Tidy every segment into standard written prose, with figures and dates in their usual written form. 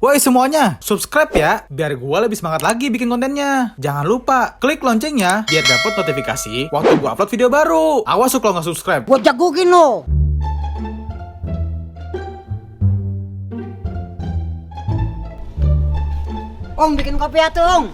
Woi semuanya, subscribe ya, biar gue lebih semangat lagi bikin kontennya. Jangan lupa, klik loncengnya, biar dapat notifikasi waktu gue upload video baru. Awas lo nggak subscribe. Gua jagokin lo. Bikin kopi ya, Tung.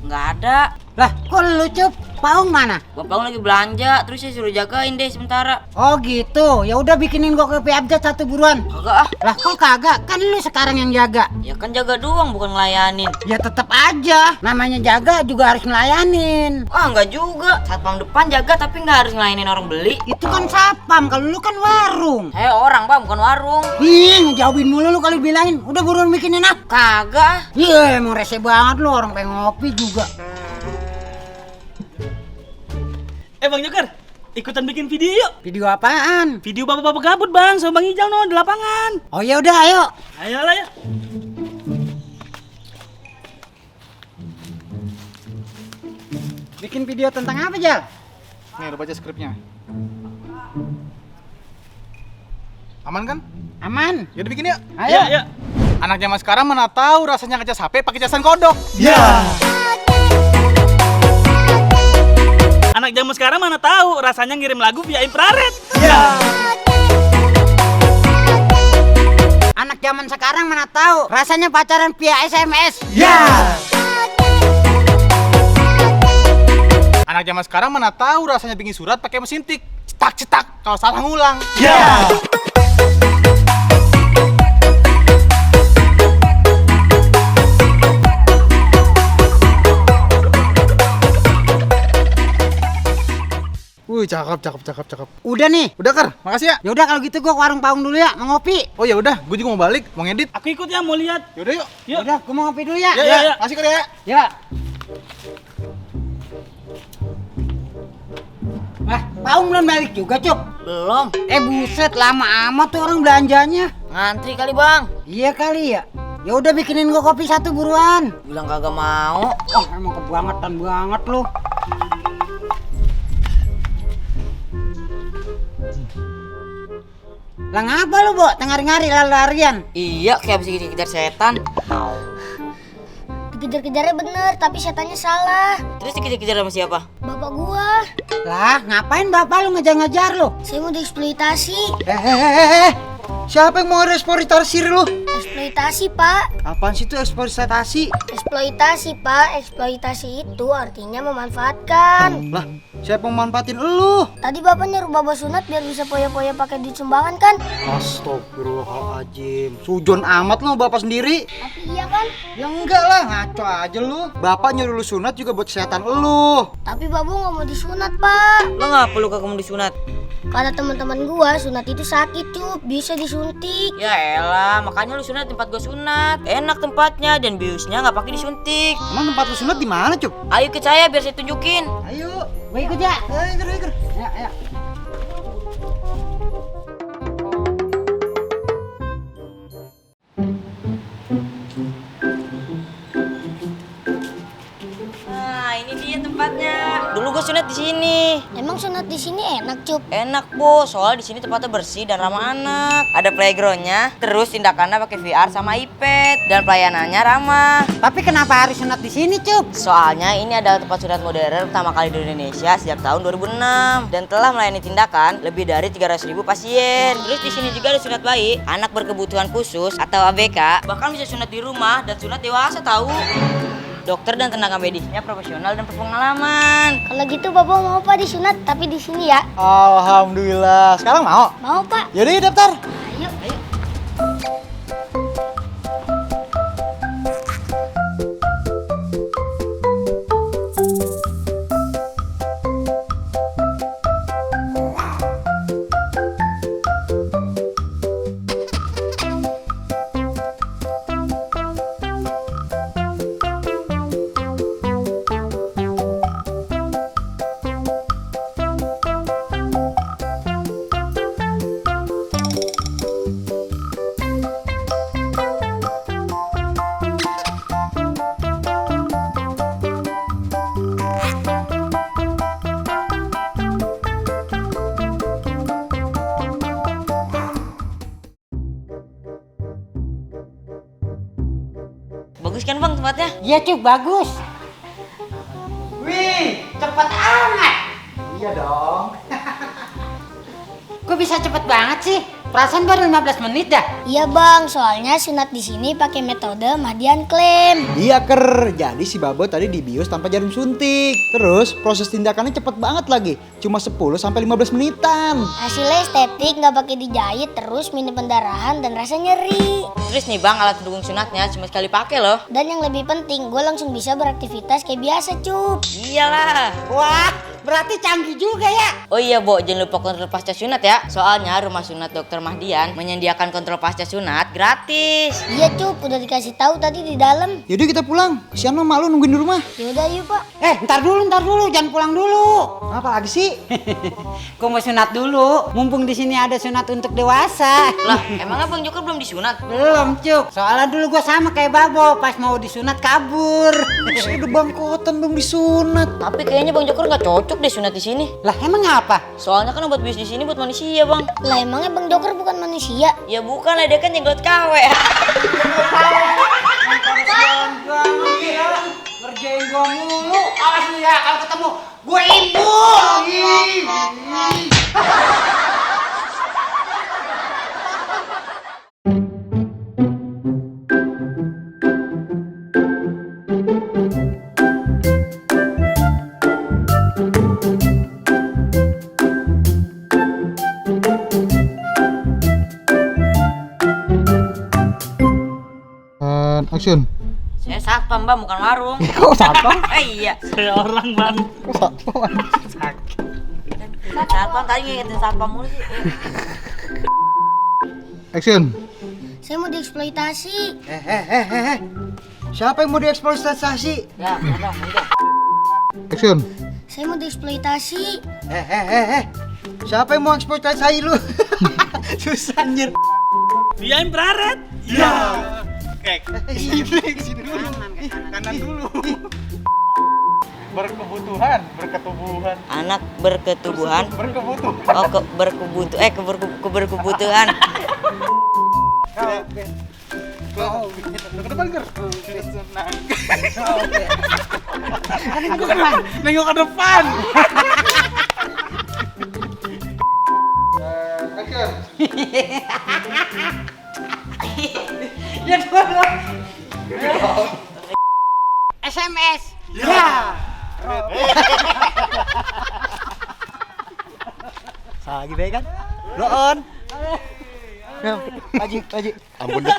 Nggak ada. Lah, kok lu Cup? Paung mana? Bapak lagi belanja, terus saya suruh jagain deh sementara. Oh gitu, ya udah bikinin gua kopi abjad satu buruan. Kagak ah. Lah kok kagak? Kan lu sekarang yang jaga. Ya kan jaga doang, bukan ngelayanin. Ya tetap aja, namanya jaga juga harus ngelayanin. Ah nggak juga. Satpam depan jaga tapi nggak harus ngelayanin orang beli. Itu kan sapam, kalau lu kan warung. Saya orang bang, bukan warung. Ih, ngejauhin mulu lu kalau bilangin. Udah buruan bikinin ah. Kagak. Iya, emang rese banget lu, orang pengen ngopi juga. Bang Joker, ikutan bikin video yuk. Video apaan? Video bapak-bapak gabut bang, sama Bang Ijal no di lapangan. Oh ya udah, ayo. Ayolah ya. Bikin video tentang apa, Jal? Nih, udah baca skripnya. Aman kan? Aman. Yaudah bikin yuk. Ayo. Ya, ya. Anak zaman sekarang mana tahu rasanya ngecas HP pakai casan kodok. Anak zaman sekarang mana tahu rasanya ngirim lagu via infrared. Anak zaman sekarang mana tahu rasanya pacaran via SMS. Anak zaman sekarang mana tahu rasanya bikin surat pakai mesin tik. Cetak-cetak kalau salah ngulang. Wih, cakep. Udah nih. Udah Kar, makasih ya. Ya udah kalau gitu gua ke warung Paung dulu ya, mau ngopi. Oh ya udah, gue juga mau balik, mau ngedit. Aku ikut ya, mau lihat. Yaudah yuk. Yuk. Udah, gua mau ngopi dulu ya. Ya. Makasih Kar ya. Ya. Wah, Paung belum balik juga, Cuk. Belum. Buset, lama amat tuh orang belanjanya. Ngantri kali bang. Iya kali ya. Ya udah bikinin gua kopi satu buruan. Bilang kagak mau. Oh, emang kebangetan banget lu. Lah ngapa lu, Bo? Tengari-ngari lari-larian. Iya, kayak habis dikejar setan. Dikejar-kejarnya bener, tapi setannya salah. Terus dikejar-kejar sama siapa? Bapak gua, Lah, ngapain bapak lu ngejar-ngejar lu? saya mau dieksploitasi. Siapa yang mau eksploitasi lu? Eksploitasi, Pak. Apaan sih itu eksploitasi? Eksploitasi, Pak. Eksploitasi itu artinya memanfaatkan. Lah, siapa yang manfaatin lu? Tadi Bapak nyuruh Bapak sunat biar bisa poya-poya pakai duit sumbangan kan? Astagfirullahaladzim. Sujon amat lu bapak sendiri. Tapi iya kan? Ya enggak lah, ngaco aja lu. Bapak nyuruh lu sunat juga buat kesehatan lu. Tapi Bapak nggak mau disunat, Pak. Lo nggak perlu kamu disunat. Kata teman-teman gua, sunat itu sakit, Cup. Bisa disuntik. Ya elah, makanya lu sunat tempat gua sunat. Enak tempatnya dan biusnya nggak pakai disuntik. Emang tempat lu sunat di mana, Cup? Ayo ikut saya biar saya tunjukin. Ayo, gua ikut ya. Ikut. Ya. Nah, ini dia tempatnya. Dulu gue sunat di sini. Emang sunat di sini enak, Cup? Enak bos, soal di sini tempatnya bersih dan ramah anak. Ada playgroundnya, terus tindakannya pakai VR sama iPad dan pelayanannya ramah. Tapi kenapa harus sunat di sini, Cup? Soalnya ini adalah tempat sunat modern pertama kali di Indonesia sejak tahun 2006 dan telah melayani tindakan lebih dari 300.000 pasien. Terus di sini juga ada sunat bayi, anak berkebutuhan khusus atau ABK, bahkan bisa sunat di rumah dan sunat dewasa tahu. Dokter dan tenaga medisnya profesional dan berpengalaman. Kalau gitu Bapak mau Pak disunat, tapi di sini ya. Alhamdulillah. Sekarang mau? Mau, Pak. Yaudah, yuk daftar. Ayo. Bagus kan bang tempatnya? Iya Cuk, bagus. Wih, cepet amat. Iya dong. Kok bisa cepet banget sih? Perasaan baru 15 menit dah. Iya bang, soalnya sunat di sini pakai metode Mahdian klaim. Iya ker, jadi si Babo tadi dibius tanpa jarum suntik. Terus proses tindakannya cepet banget lagi, cuma 10-15 menitan. Hasilnya estetik, nggak pakai dijahit, terus minim pendarahan dan rasa nyeri. Terus nih bang, alat pendukung sunatnya cuma sekali pakai loh. Dan yang lebih penting, gue langsung bisa beraktivitas kayak biasa cup. Iyalah. Wah, berarti canggih juga ya. Oh iya Bo, jangan lupa kontrol pasca sunat ya. Soalnya rumah sunat Dr. Mahdian menyediakan kontrol pasca sunat gratis. Iya cup, udah dikasih tahu tadi di dalam. Yaudah kita pulang, kesian lo mak lu nungguin di rumah. Yaudah yuk pak. Ntar dulu, jangan pulang dulu. Apa lagi sih? Gua mau sunat dulu. Mumpung di sini ada sunat untuk dewasa. Lah, emangnya Bang Joker belum disunat? Belum Cuk. Soalnya dulu gua sama kayak Babo, pas mau disunat kabur. Udah bangkotan belum disunat. Tapi kayaknya Bang Joker nggak cocok deh sunat di sini. Lah emang apa? Soalnya kan obat bius di sini buat manusia bang. Lah emangnya Bang Joker bukan manusia? Ya bukan lah, dia kan jenglot KW. Ngerjain gua mulu. Awas lu ya kalau ketemu gua imbul. Action. Saya satpam bang, bukan warung. Kok satpam? Iya. Saya orang bang. Kok satpam? Satpam tadi ngingetin satpam mulu sih. Action. Saya mau dieksploitasi. Siapa yang mau dieksploitasi? Ya, bang, udah. Action. Saya mau dieksploitasi. Siapa yang mau eksploitasi lu? Susah anjir. Dia yang peraret. Iya. Sini dulu. Kanan dulu. Berkebutuhan, berketubuhan. Anak berketubuhan. Berkebutuhan. Oh, keberkebutuhan. Ke depan ger. Nengok ke depan. Action. Ya dulu. SMS. Ya. Lagi baik kan? Lo on. Paji. Ampun deh.